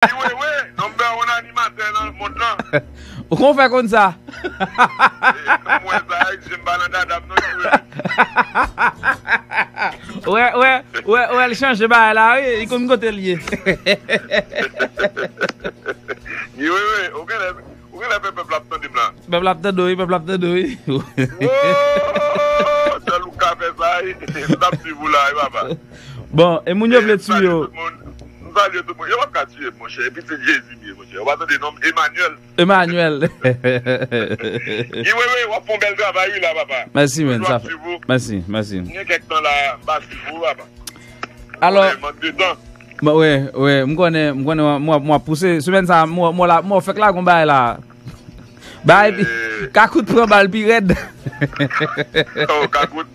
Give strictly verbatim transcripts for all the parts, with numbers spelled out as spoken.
Guy Wewe, number one animatè nan mond lan. Ou konn fè konn sa? E, m wè sa, e, jem pa nan dada m non, Guy Wewe. Wè, wè, wè, wè, l chanje bagay la, wi. Li konn kote l ye. Guy Wewe, ou genlè, ou genlè fè pèp la ap tande m la. Pèp la ap tande w, wi, pèp la ap tande w, wi. Woo! Sèl ou k ka fè sa, wi. M t ap swiv ou la, wi, papa. Bon, e moun yo vle tiye w. M salye tout moun. M salye tout moun. Yo p ap ka tiye m, monchè. E pitit Jezi m ye, monchè. Ou pa tande non m, Emmanuel. Emmanuel. Guy Wewe, w ap fè yon bèl travay, wi, la, papa. Mèsi, men. Toujou ap swiv ou. Mèsi, mèsi. M gen kèk tan la, m pa swiv ou, papa. Alò, mank de tan. Bon, wi, wi, m konnen, m konnen, m w ap, m w ap pouse. Semèn sa, m w, m w la, m w fèk lage yon bagay la. Bay, eh, Kakout pran bal pi rèd. Oh, Kakout.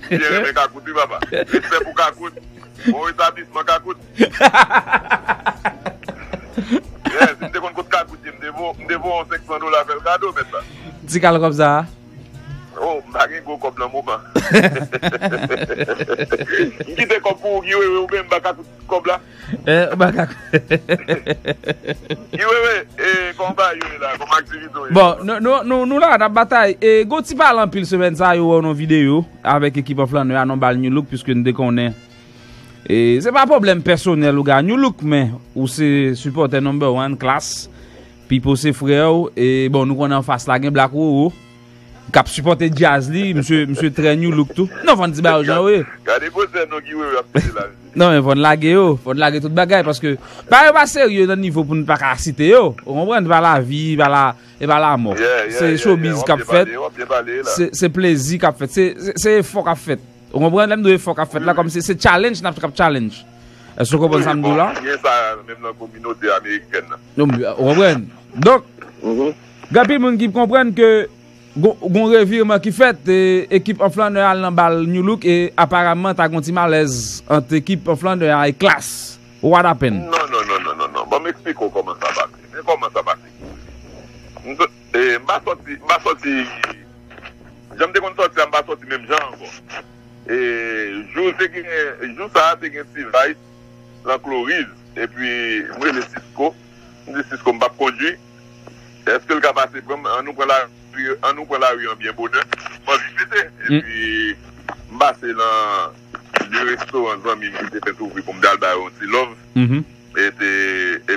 Byen renmen Kakout, wi, papa. Respè pou Kakout. Bon retablisman, Kakout. Yeah, si m te konn kot Kakout ye, m te vo, m te voye yon senk san dola fè l kado, mèt la. Ti kal kòb sa a? Oh, m pa gen gwo kòb nan moman. M kite kòb pou ou, Guy Wewe, oubyen m ba Kakout kòb la? Eh, ou ba Kakout. Guy Wewe, eh, kòman bagay yo ye la? Kòman aktivite w ye? Bon, nou, nou, nou, nou la, n ap batay. E, gon ti pale anpil semèn sa, yo wè w nan videyo avèk ekip an flannè a, nan bal New Look, piske n te konnen. E, se pa pwoblèm pèsonèl ou gen a New Look, men ou se sipòtè number one, Klass. Pipo se frè w. E, bon, nou konnen anfas la, gen Black Roro. K ap sipòte djaz li, misye, misye trè New Look tou. Non, fò n di bagay yo jan yo ye. Gade gwosè non Guy Wewe ap mete la. Non, men fò n lage yo, fò n lage tout bagay, paske bagay yo pa serye nan nivo pou n pa ka site yo. Ou konprann? Pa lavi, pa la, e pa lamò. Yeah, yeah, yeah, yeah. Se showbiz k ap fèt. W ap byen pale, w ap byen pale la. Se, se plezi k ap fèt. Se, se, se efò k ap fèt. Ou konprann? Lè m di efò k ap fèt la, kòmsi se challenge n ap, k ap challenge. Èske w konprann sa m di w la? Wi, bon, gen sa menm nan kominote amerikèn nan. Non, ou konprann? Donk, gen anpil moun ki konprann ke gon, gon revirman ki fèt, e, ekip an flannè al nan bal New Look, e aparamman ta gon ti malèz ant ekip an flannè a e Klass. What happened? Non, non, non, non, non, non. Bon, m eksplike w kòman sa pase. Men kòman sa pase. M t-, e, m pa sòti, m pa sòti, jan m te konn sòti a, m pa sòti menm jan ankò. E, jou te gen, jou sa a te gen T-Vice lan Cloris, epi m rele Cisco, m di, "Cisco, m p ap kondui, èske l ka pase pran m? Ann nou pran lari, ann nou pran lari an byen bonè." M anvi pete, epi m pase lan de restoran zanmi m ki te fèk ouvri pou m t al ba yo yon ti love. E te,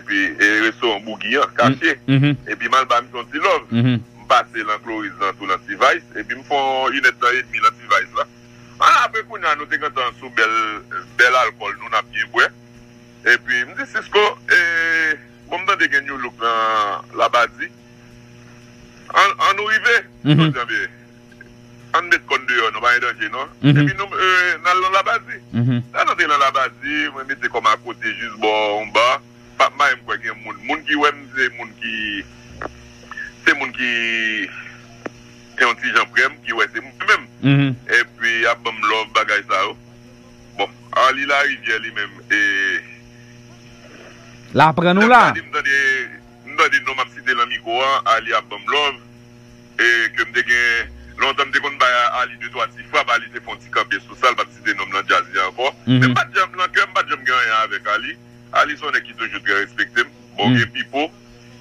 epi, e restoran Bougi an, Kache. Epi m al ba misye yon ti love. M pase lan Cloris lan tou, lan T-Vice, epi m fè yon inèdtan edmi lan T-Vice la. An, apre kounye a, nou te gentan sou bèl, bèl alkòl, nou n ap byen bwè. Epi m di, "Cisco, e, bon, m tande gen New Look nan Labadi. Ann, ann nou rive." Jodi a, men, ann met kò n deyò, non, pa gen danje, non. Epi nou, e, n al nan Labadi. Lè n antre nan Labadi, mwen mete kò m akote jis bò yon ba. Pa, m pa menm kwè gen moun. Moun ki wè m, se moun ki, se moun ki te yon ti jan prè m, ki wè se mwen menm. Epi y ap ban m love, bagay sa yo. Bon, Arly Larivière li menm, e, l ap pran nou la. M tande, m tande non m ap site lan mikwo a, Arly ap ban m love. E ke m te gen, lontan m te konn bay Arly de twa ti frap, Arly te fè yon ti kanpe sou sa, l p ap site non m lan djaz li ankò. Men m pa t janm, lan kè m, m pa t janm gen anyen avèk Arly. Arly se yon nèg ki toujou trè respekte m. Bon, gen Pipo,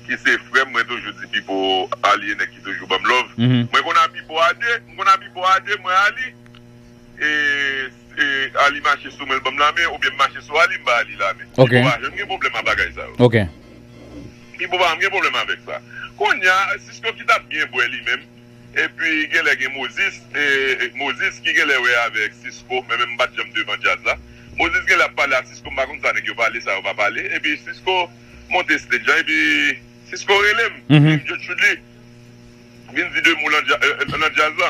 ki se frè m, mwen toujou di Pipo, Arly e nèg ki toujou ban m love. Mwen konn a Pipo a de, m konn a Pipo a de, mwen Arly. E, e Arly mache sou mwen, l ban m lamen, oubyen m mache sou Arly, m ba Arly lamen. Pipo pa janm gen pwoblèm a bagay sa yo. Pipo pa janm gen pwoblèm avèk sa. Kounye a, Cisco ki t ap byen bwè li menm, epi genlè gen Moses, e, e, Moses ki genlè wè avèk Cisco, men, men m pa t janm devan djaz la. Moses genlè ap pale a Cisco, m pa konn sa nèg yo pale, sa yo pa pale. Epi Cisco monte stage la, epi Cisco rele m, epi m jwe tchout li. Vin di de mo nan dja-, e, e, nan djaz la.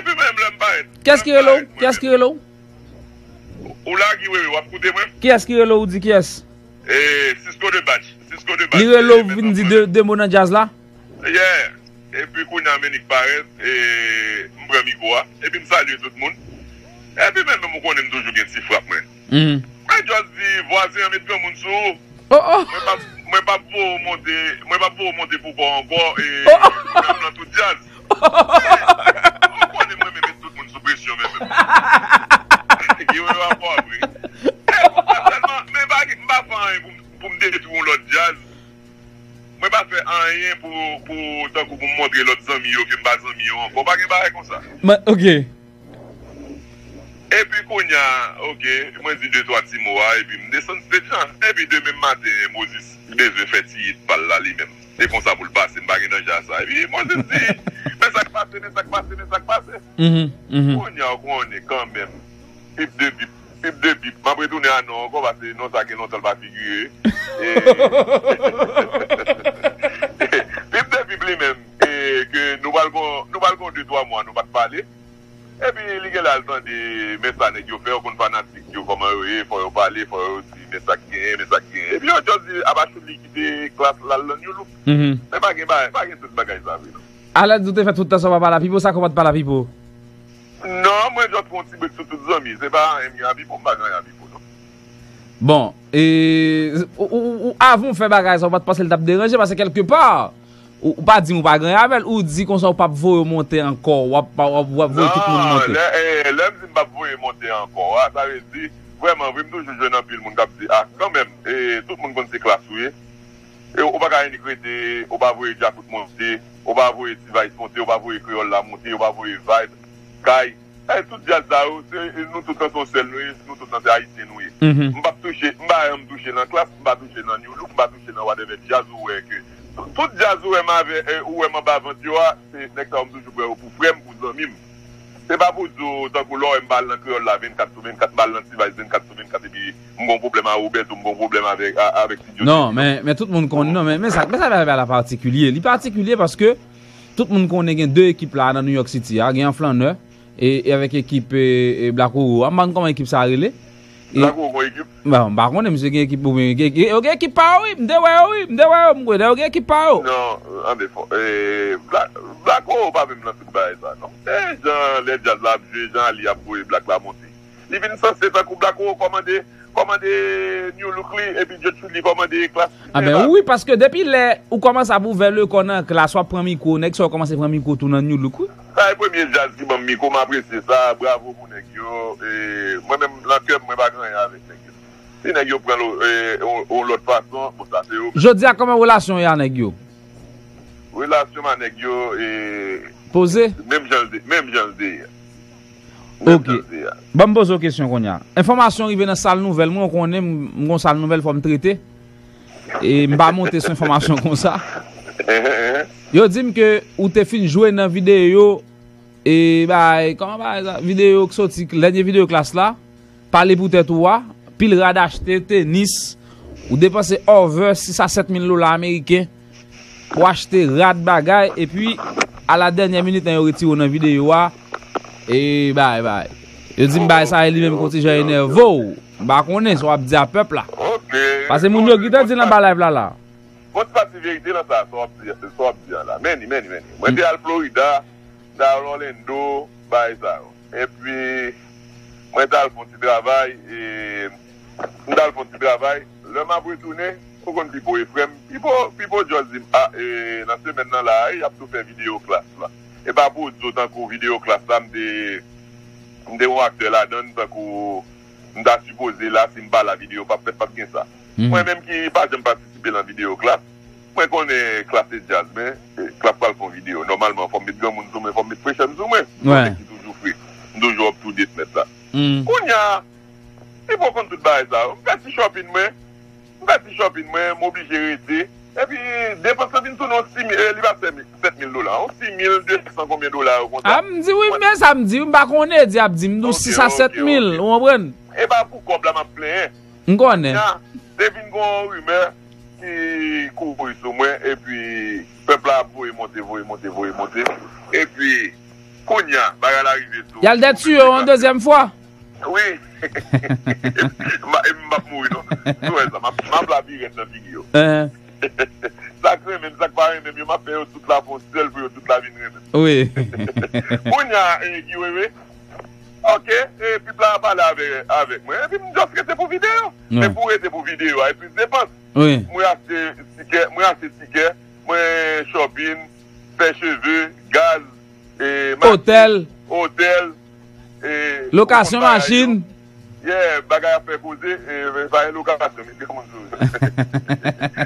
Epi menm lè m parèt. Kiyès ki rele w? Kiyès ki rele w? Ou la, Guy Wewe, w ap koute mwen? Kiyès ki rele w? Ou di kiyès? E, Cisco de Batch. Cisco de Batch. Li rele w vin di de, de mo nan djaz la? Yeah. Epi kounye a Menik parèt, e, m pran mikwo a, epi m salye tout moun. Epi menm, menm ou konnen m toujou gen ti frap mwen. Mwen just di, vwazen an met granmoun sou ou. Mwen p ap, mwen p ap voye w monte, mwen p ap voye w monte pou kò w ankò, e, nan tout djaz. Ou konnen mwen menm met tout moun sou presyon menm. Guy Wewe a fò vre. E, sèlman, men pa gen, m pa fè anyen pou m, pou m detwi yon lòt djaz. anyen pou, pou, tankou pou m montre lòt zanmi yo ke m pa zanmi yo ankò. Pa gen bagay konsa. Mwen, ok. Epi kounye a, ok, mwen di de twa ti mo a, epi m desann stage lan. Epi demen maten, Moses bezwen fè ti hit pa l la li menm. Se konsa pou l pase, m pa gen danje a sa. Epi Moses di, men sa k pase, men sa k pase, men sa k pase. Mhm, mhm. Kounye a, ou konnen kanmenm. Pip de pip, pip de pip. M ap retounen a non ankò, paske non sa gen lontan l pa figire. E, pip de pip li menm, e, ke nou pral gon, nou pral gon de twa mwa, nou pa t pale. Epi li gen la l tande, men sa nèg yo fè, ou konn fanatik yo, kòman yo ye, fò yo pale, fò yo di, men sa k genyen, men sa k genyen. Epi yo just di, apa Chouli kite klas la l nan New Look. Mhm. Men pa gen bagay, pa gen tout bagay sa vre non. Alèz ou te fè tout tan sa w pa pale a Pipo, sa k ou pa t pale a Pipo? Non, mwen just fè yon ti brek sou tout zanmi. Se pa anyen m gen a Pipo, m pa gen anyen a Pipo non. Bon, e, ou, ou, ou, avan w fè bagay sa, ou pa t panse l t ap deranje, paske kèlkepa, ou, ou pa di m ou pa gen anyen avè l, ou di konsa ou p ap voye w monte ankò, w ap, w ap, w ap voye tout moun monte. Non, lè, e, lè m di m p ap voye monte ankò a, sa vle di, vrèman vre, m toujou jwenn anpil moun k ap di, a, kanmenm, e, tout moun konn se klas ou ye. E ou pa ka annik rete, ou pa voye Djakout monte, ou pa voye T-Vice monte, ou pa voye Kreyòl la monte, ou pa voye Vibe, Kay. E tout djaz sa yo, se, e nou tout nan se yon sèl nou ye, nou tout nan se ayisyen nou ye. Mhm. M p ap touche, m pa janm touche nan klas, m pa touche nan New Look, m pa touche nan whatever djaz ou wè ke. Tout, tout djaz ou wè m avè, e, ou wè m anba vant yo a, se nèg sa yo m toujou pran yo pou frè m, pou zanmi m. Se pa pou di w, tankou lè w wè m pa al nan Kreyòl la vennkat sou vennkat, m pa al nan T-Vice vennkat sou vennkat, epi m gon pwoblèm a Roberto, m gon pwoblèm avèk, a, avèk Studio Non, City, non. Men, men tout moun konn, non, men, men sa, men sa fè bagay la patikilye. Li patikilye paske tout moun konnen gen de ekip la nan New York City a, gen an flannè, e, e avèk ekip, e, e, Black Oro a. M pa konn kòman ekip sa a rele. E, Black Oro gon ekip? Bon, m pa konnen, misye gen ekip oubyen, gen, gen, yo gen ekip pa yo, wi. M te wè yo, wi. M te wè yo, m kwè yo gen ekip pa yo. Non, ande fò. E, Black, Black Oro pa menm nan tout bagay sa, non. E, jan lè djaz la ap jwe, jan Ali ap voye Black la monte. Li vin sanse tankou Black Oro kòmande, kòmande New Look li, epi Jet Chou li kòmande klas li. A ben wi, paske depi lè ou kòmanse ap ouvè lekò nan klas, w ap pran mikwo, nèg sa yo kòmanse pran mikwo tou nan New Look, wi. Sa e premye djaz ki ban m mikwo, m apresye sa, bravo pou nèg yo. E, mwen menm, nan kè m, mwen pa gen anyen avèk nèg yo. Si nèg yo pran l, e, yon, yon lòt fason, bon, sa se yo. Jodi a, kòman relasyon w ye a nèg yo? Relasyon m a nèg yo, e, Poze? Menm jan l te, menm jan l te ye. Menm Ok. jan l te ye. Ban m poze w kesyon kounye a. Enfòmasyon rive nan sal nouvèl, mwen, ou konnen, m, m gon sal nouvèl, fò m trete. E m pa monte sou enfòmasyon konsa. Yo di m ke ou te fin jwe nan videyo, e bay, kòman bay sa? Videyo k soti, dènye videyo klas la, pale pou tèt ou a, pil rad achte, tenis, ou depanse over sis a sèt mil dola ameriken pou achte rad bagay, epi a la dènyè minit lan yo retire w nan videyo a, e bay, bay. Yo di m bay sa e li menm konn ti jan enève w. M pa konnen sa w ap di a pèp la. Ok. Paske moun yo gentan di l anba live la la. Bon, ti pati verite nan sa, sa w ap di, sa w ap di a la. Meni, meni, meni. Mwen te al Florida, m te al Orlando, bagay sa yo. Epi, mwen te al fè yon ti travay, e, m te al fè yon ti travay. Lè m ap retounen, ou konn Pipo e frè m. Pipo, Pipo just di m, a, e, nan semèn nan la, e, y ap tou fè videyo klas la. E pa pou di w tankou videyo klas la, m te, m te yon aktè ladan l, tankou m ta sipoze la, si m pa la, videyo p ap fèt, p ap gen sa. Mhm. Mwen menm ki pa janm patisipe nan videyo klas, mwen konnen klas se djaz, men, e, klas pral fè yon videyo. Nòmalman, fò m met granmoun sou mwen, fò m met frechèn sou mwen. Wi. Mwen ki toujou fre. M toujou up to date, mèt la. Mhm. Kounye a, li poko konn tout bagay sa yo. M fè ti shopping mwen. M fè ti shopping mwen, m oblije rete. Epi, depans lan vin tounen yon sis mil, e, li pa sèt mil, sèt mil dola, yon sis mil de san konbyen dola yo konsa. A, m di wi, men sa m di, m pa konnen, di ap di, m di w Ok, sis a sèt mil, ok, ok. Ou konprann? E pa pou kòb la m ap plenyen. M konnen. Kounye a, te vin gon rimè ki kouri sou mwen, epi pèp la ap voye monte, voye monte, voye monte. Epi, kounye a, bagay la rive sou Y al dètire w yon dezyèm fwa. Wi. M pa, e m p ap mouri, non. Ou wè sa, m ap, m ap la pi rèd nan figi yo. Enhen. Sa k renmen m, sa k pa renmen m, yo, m ap fè yo tout la fè yon sèl pou yo tout la vin renmen m. Wi. Kounye a, e, Guy Wewe, ok, e, pip la pale avè, avèk mwen. Epi m just rete pou videyo. Wi. Men pou rete pou videyo a, e plis depans. Wi. Mwen achte tikè, mwen achte tikè, mwen shopping, fè cheve, gaz, e, machin, Otèl. Otèl, e, Lokasyon ou konn bagay yo. Machin. Yeah, bagay ap fè koze, e, men pa gen lokasyon, men se moun sou.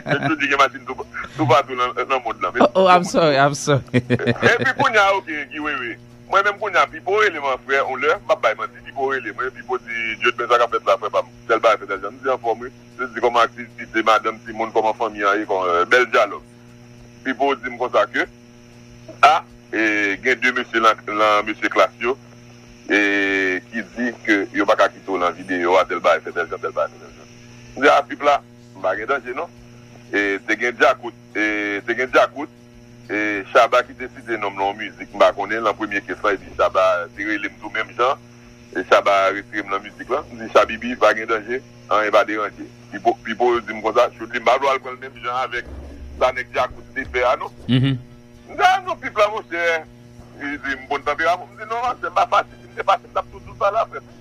Men tou di gen machin tou. toupatou nan, nan mond lan. Men, oh, oh, I'm sorry, I'm sorry. Epi kounye a, oke, Guy Wewe. Mwen menm kounye a, Pipo rele m an frè, on lè, m ap bay manti, Pipo rele mwen, Pipo di, Diodmen, sa k ap fèt la, frè pa m? Tèl bagay, fè tèl jan. M di, anfòm, wi. Yo di, kòman aktivite, madanm, timoun, kòman fanmi an ye, kòman, bèl dyalòg. Pipo di m konsa ke, a, e, gen de mesye lan, lan mesye klas yo, e, ki di ke yo pa ka kite w lan videyo a, tèl bagay, fè tèl jan, tèl bagay, fè tèl jan. M di, a, Pip la, m pa gen danje, non. E, te gen Djakout, e, te gen Djakout, e, Shabba ki te site non m lan yon mizik, m pa konnen, lan premye kes lan, epi Shabba te rele m tou menm jan, e Shabba retire m lan mizik lan. M di, Shabibi, pa gen danje, anyen pa deranje. Pipo, Pipo di m konsa, Choudli, m pa vle w al pran l menm jan avèk sa nèg Djakout te fè a, non. Mhm. M di, a non, Pip la, monchè, li di, m konn tanperaman. M di, non, monchè, m pa fache. Si m te fache, m t ap tou di w sa la, frè m.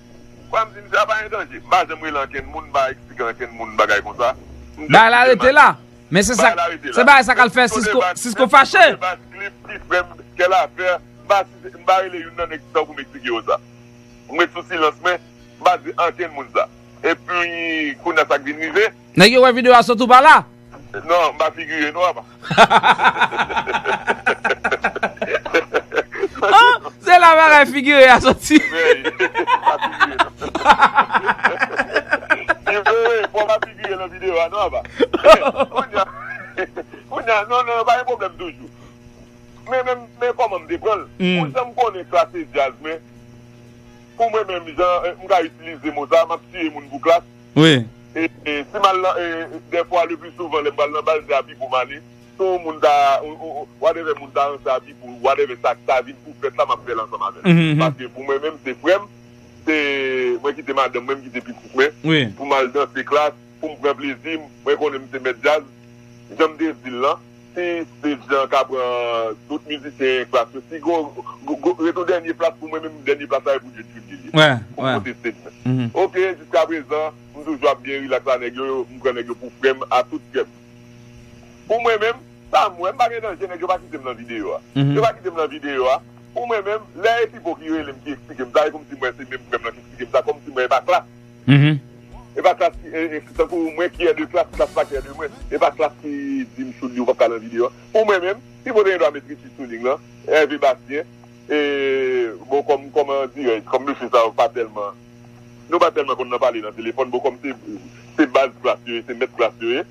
Kwè m, di, misye a pa gen danje. M pa janm rele ankenn moun, m pa eksplike ankenn moun bagay konsa. M just... Bagay la rete la. Men se sa, se bagay sa k al fè Cisco, Cisco fache. Clip, ti frè m, kèl afè, m pa, m pa rele youn nan nèg tankou m eksplike yo sa. M ret sou silans mwen, m pa di ankenn moun sa. Epi, kounye a sa k vin rive. Nèg yo wè videyo a sot ou pa la? Non, m pa figire non, apa. Ah, se la bagay figire a soti. Ey, m pa figire non. Fò m pa figire nan videyo a non, apa. Kounye a, kounye a, non, non, pa gen pwoblèm toujou. Men, men, men kòman m te pran l? Pou jan m konnen Klass se djaz, men pou mwen menm, jan, eh, m ka itilize mo sa, m ap tiye moun pou Klass. Wi. E, e, si m al nan, e, dèfwa, le pli souvan, lè m pral nan bal, se a Pipo m ale. Si yon moun ta, ou, ou, ou, whatever moun ta ranse a Pipo, whatever sa k ta vin pou fèt la, m ap fè l ansanm avè l. Mhm, mhm. Paske pou mwen menm, se frè m, se mwen ki te madanm mwen, m ki te pitit mwen. Wi. Pou m al danse Klass, pou m pran plezi m, mwen konnen m se mèt djaz. Jan m te di l lan, si stage lan ka pran tout mizisyen Klass yo, si gon, gon, gon, ret yon dènye plas pou mwen menm, dènye plas la e pou Djodjou li ye. Wè, pou m monte stage lan. Mhm. Oke, jiskaprezan, m toujou ap byen rilaks a nèg yo, m pran nèg yo pou frè m a tout kè m. Pou mwen menm, sa m wè, m pa gen danje, nèg yo pa kite m nan videyo a. Mhm. Yo pa kite m nan videyo a. Pou mwen menm, lè e Pipo ki rele m, ki eksplike m sa, e kòmsi mwen se menm frè m lan ki eksplike m sa, kòmsi mwen e pa Klass. Mhm. E pa Klass ki, e, e, tankou mwen ki yè de Klass, Klass pa ki yè de mwen. E pa Klass ki di m Choudli ou p ap ka nan videyo a. Pou mwen menm, Pipo te gen dwa met Richie sou liy lan, Hervé Bastien, e, bon, kòm, kòman dirè, kòm mesye sa yo pa tèlman, nou pa tèlman konn nan pale nan telefòn, bon, kòm se, se baz Klass yo ye, se mèt Klass yo ye.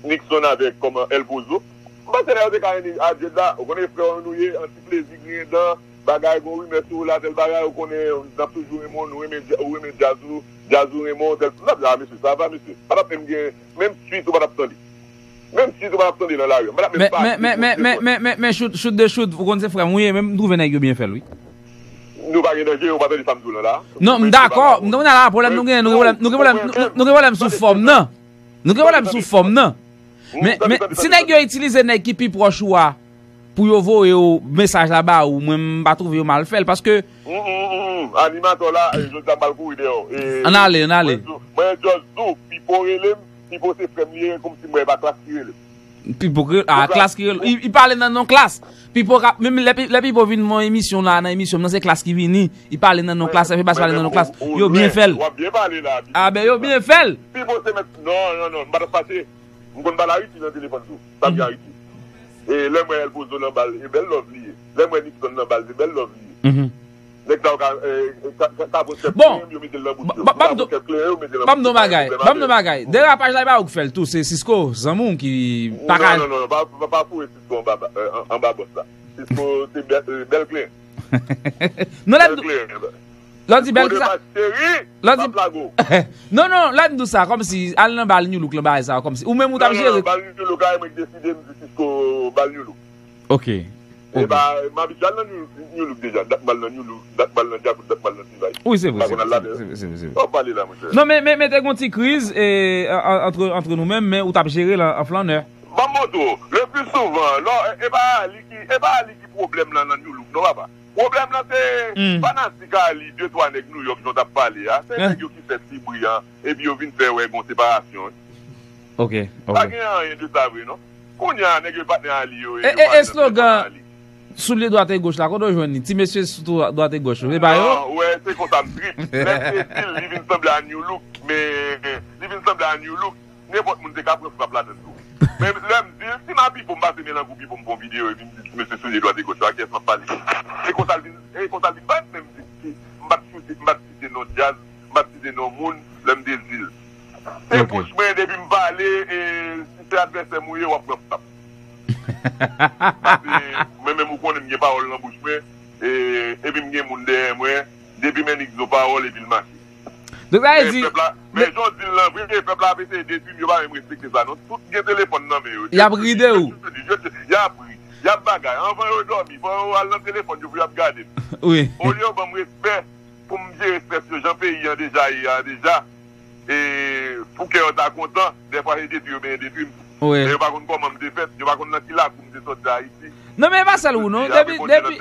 Nixon avèk kòman El Pozo. M panse nèg yo te ka rele Adjed la, ou konnen frè nou ye, anti plezi, griyen dan, bagay, gon rimè sou ou la, tèl bagay, ou konnen n ap toujou renmen w, nou renmen dja-, ou renmen djaz ou, djaz ou renmen w, tèl, n ap di, a, mesye, sa va, mesye. Pa t ap menm gen, menm swit ou pa t ap tande. Menm swit ou pa t ap tande nan lari a. M pa t ap menm pase. Men, men, men, men, men, men, men, men, Chout, Chout de Chout, ou konn se frè m ou ye, men m twouve nèg yo byen fè l, wi. Nou pa gen danje, ou pa tande sa m di w lan la. Non, m dakò. M konnen la, pwoblèm nou gen, nou gen pwoblèm, nou gen pwoblèm, nou, nou gen pwoblèm sou fòm nan. Nou gen pwoblèm sou fòm nan. Men, men, si nèg yo itilize nèg ki pi pwòch ou a pou yo voye w mesaj la ba ou, mwen, m pa twouve yo mal fè l, paske... Hum, hum, hum, hum. Animatè la, e, jodi a m pral kouri dèyè w. E, ann ale, ann ale. Mwen, mwen just di w, Pipo rele m, Pipo se frè m li ye, kòmsi mwen e pa Klass ki rele m. Pipo ki, a, Klass ki rele. Li, li pale nan non Klass. Pipo ka, menm lè, Pi-, lè Pipo vin nan emisyon la, nan emisyon m nan, se Klass ki vini. Li pale nan non Klass, Hervé Bastien pale nan non Klass. Yo byen fè l. W ap byen pale la. A ben, yo byen fè l. Pipo se mèt. Non, non, non, m pa t ap fache. M konn pale Ayiti nan telefòn tou. Sa m gen Ayiti. E lè m wè El Pozo nan bal, e bèl love li ye. Lè m wè Nixon nan bal, se bèl love li ye. Mhm. Nèg sa yo ka, eh, ka, ka, ka pran kèk kleren, yo mete l nan bouch yo. Yo ka pran kèk kleren, yo mete l nan bouch yo. Ban m di yon bagay, ban m di yon bagay. Derapaj la, e pa ou k fè l tou, se Cisco, zanmi w ki pa ka. Non, non, non, non, pa, pa, pa foure Cisco anba, eh, an-, anba bòs la. Cisco, se bèl, eh, bèl kleren. Non, lè m di, lè m di bèl kisa? Cheri, m ap lage w. Non, non, lè m di w sa, kòmsi, al nan bal New Look, lan bagay sa, kòmsi. Ou menm ou t ap jere. Non, non, non, bal New Look, a, e mwen ki deside, m di Cisco, bal New Look. Ok. E ba, m abitye al nan New, New Look deja. Dat m al nan New Look, dat m al nan Djakout, dat m al nan T-Vibe. Wi, se vre, se vre, se vre, se vre. W ap pale la, monchè. Non, men, men, men te gon ti kriz, e, an, an, antre, antre nou menm, men ou t ap jere l an, an flannè. Ban m montre w. Le pli souvan, non, e, e pa Ali ki, e pa Ali ki pwoblèm lan nan New Look, non, papa. Pwoblèm lan se fanatik Ali, de twa nèg Nouyòk, jan w t ap pale a. Se nèg yo ki fè ti bri an, epi yo vin fè wè gon separasyon. Ok, ok. Pa gen anyen de sa vre, non. Kounye a, nèg yo patnè Ali yo, e, yo e, e slogan, soulye dwat e goch la, kote w jwenn li? Ti mesye sou dwat e goch, se pa yo? Non, wè, se konsa m trip. Lè m te di l, li vin sanble a New Look, men li vin sanble a New Look, nenpòt moun te ka pran frap ladan l tou. Men lè m di l, si m a Pipo, m pase men nan gou Pipo, m fè yon videyo, epi m di ti mesye soulye dwat e goch yo, a kiyès m ap pale? E konsa l vin, e konsa l vin bat, men m di, m pa t site, m pa t site non djaz, m pa t site non moun, lè m te di l. Se Ok. bouch mwen, depi m pale, e, si se advèsè m ou ye, w ap pran frap. Paske mwen menm ou konnen m gen pawòl nan bouch mwen, e, epi m gen moun dèyè mwen, depi m annik di yon pawòl epi l mache. Donk sa vle Men di pèp la, men jan w di l lan vre, pèp la ap eseye detwi m, yo pa menm respekte sa non. Tout gen telefòn nan men yo. Y ap ri de ou. Y ap ri, y ap bagay. Anvan yo dòmi, fò yo al nan telefòn yo pou y ap gade m. Wi. Olye yo ban m respè, pou m jere strès yo, jan peyi an deja ye a deja, e pou kè yo ta kontan, dèfwa se detwi yo benyen detwi m. Wi. E yo pa konn kòman m te fèt, yo pa konn nan ki lakou m te sòti Ayiti. Non, men e pa sèl ou non. Depi, depi,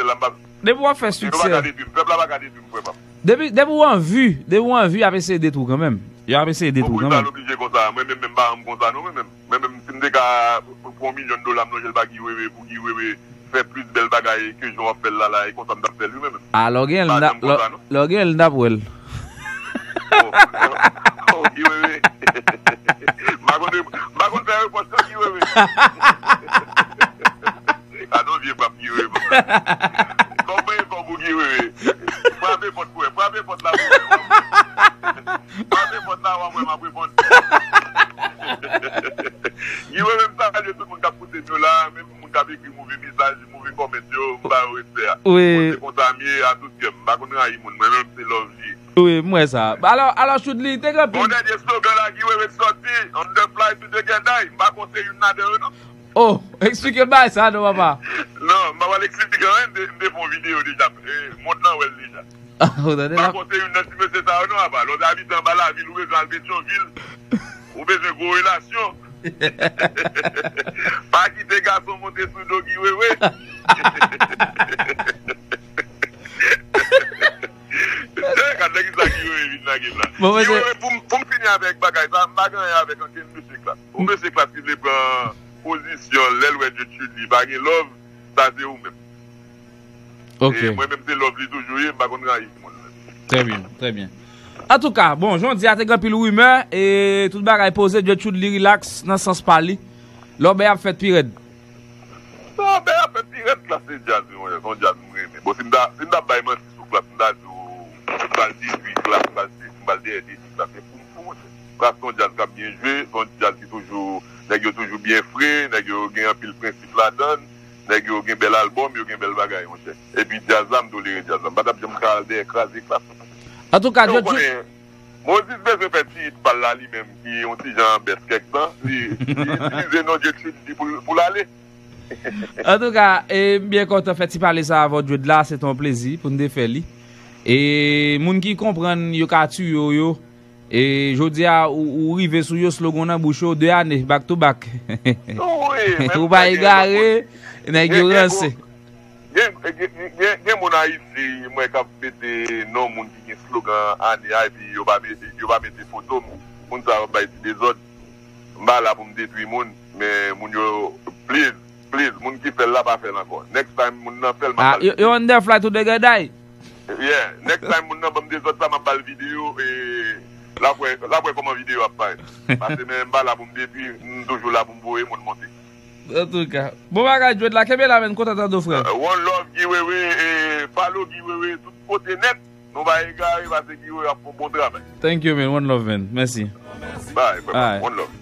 depi w ap fè siksè. Yo pa ka detwi m, pèp la pa ka detwi m, frè pa m. Depi, depi w an vi, depi w an vi, y ap eseye detwi w kanmenm. Y ap eseye detwi w kanmenm. Konsa l oblije konsa. Mwen menm, menm pa m konsa non, mwen menm. Mwen menm, si m te ka pran yon milyon dola, m lonje l ba Guy Wewe pou Guy Wewe fè plis bèl bagay ke jan w ap fè l la, la, e konsa m t ap fè l wi, mwen menm. A, lè w genyen l, m pa janm konsa non. Lè w genyen l, m t ap wè l. Oh, oh, Guy Wewe. M pa konn, m pa konn fè repwòch non, Guy Wewe. Gade yon vye pap Guy Wewe konsa. Kòb mwen e kòb ou Guy Wewe. Frape pòt pou wè, frape pòt la pou wè. Frape pòt la, w ap wè m ap reponn. Guy Wewe, m salye tout moun k ap koute m yo la, menm moun k ap ekri move mesaj, move kòmant yo, m ba yo respè a. Wi. Mwen se konsa m ye, a tout kè m. M pa konn rayi moun, mwen menm se love m ye. Wi, m wè sa. Alò, alò, Choudly, te gen anpil. Bon, dènye slogan la, Guy Wewe sòti, on the fly to the Jedi. M pa konn se youn ladan yo, non. Oh, eksplike m bagay sa non, papa. Non, m pa pral eksplike anyen, m te, m te fè yon videyo deja. E, mond lan wè l deja. Ah, ou tande la? M pa konn se youn nan ti mesye sa yo non, apa. Lè w te abite anba lavil, ou bezwen al Petyonvil, ou bezwen gwo relasyon. Pa kite gason monte sou do Guy Wewe. Gad nan ki sa Guy Wewe vin nan game la. Bon, Guy Wewe, pou m, pou m fini avèk bagay sa, m pa gen anyen avèk ankenn mesye klas. Yon mesye klas ki vle pran pozisyon, lè l wè Djed Chudly pa gen love, sa se ou menm. Ok. E mwen menm se love li toujou ye, m pa konn rayi moun. Trè byen, trè byen. Antouka, bon, jan w di a te gen anpil rimè, e tout bagay poze, Djed Chudly relax nan sans pa li. Lòbèy ap fèt pi rèd. Lòbèy ap fèt pi rèd, Klass se djaz, wi, monchè, se yon djaz m renmen. Bon, si m ta, si m ta bay manti sou Klass, m ta di w, m pral detwi Klass, m pral detwi, m pral dèyè detwi Klass. Se pou m fou, monchè. Klass se yon djaz k ap byen jwe, se yon djaz ki toujou, nèg yo toujou byen fre, nèg yo gen anpil prensip ladan l, nèg yo gen bèl albòm, yo gen bèl bagay, monchè. Epi djaz la, m tolere djaz la. M pa t ap janm ka al dèyè kraze Klass. Antouka, Djed Chudly, Mozis bezwen fè ti hit pa l la li menm, ki yon ti jan bèt kèk tan. Li, li itilize non Djed Chudly pou, pou l ale. Antouka, e, m byen kontan fè ti pale sa avè w, Djed la, se te yon plezi pou n te fè li. E moun ki konprann, yo ka tiye w yo. E jodi a, ou, ou rive sou yo, slogan nan bouch yo, de ane, back to back. Ou pa egare, nèg yo ranse. Gen, gen, gen, gen moun Ayiti, m wè k ap mete non moun ki gen slogan ane a, epi yo pa mete, yo pa mete foto m. Moun sa yo ap bay ti dezòd. M pa la pou m detwi moun, men moun yo, please, please, moun ki fè l la pa fè l ankò. Next time moun nan fè l, m ap ba l videyo. Ah, you, you on the fly to the Jedi? Yeah, next time moun nan ban m dezòd sa, m ap ba l videyo, e l ap wè, l ap wè kòman videyo ap parèt. Paske men m pa la pou m detwi, m toujou la pou m voye moun monte. Antouka, bon bagay, Djed la, kenbe la, men, kontan tande w, frè. Euh, one love, Guy Wewe, e follow Guy Wewe tout kote nèt. Nou pa egare, paske Guy Wewe ap fè yon bon travay. Thank you, man. One love, man. Mèsi. Bye, frè. One love.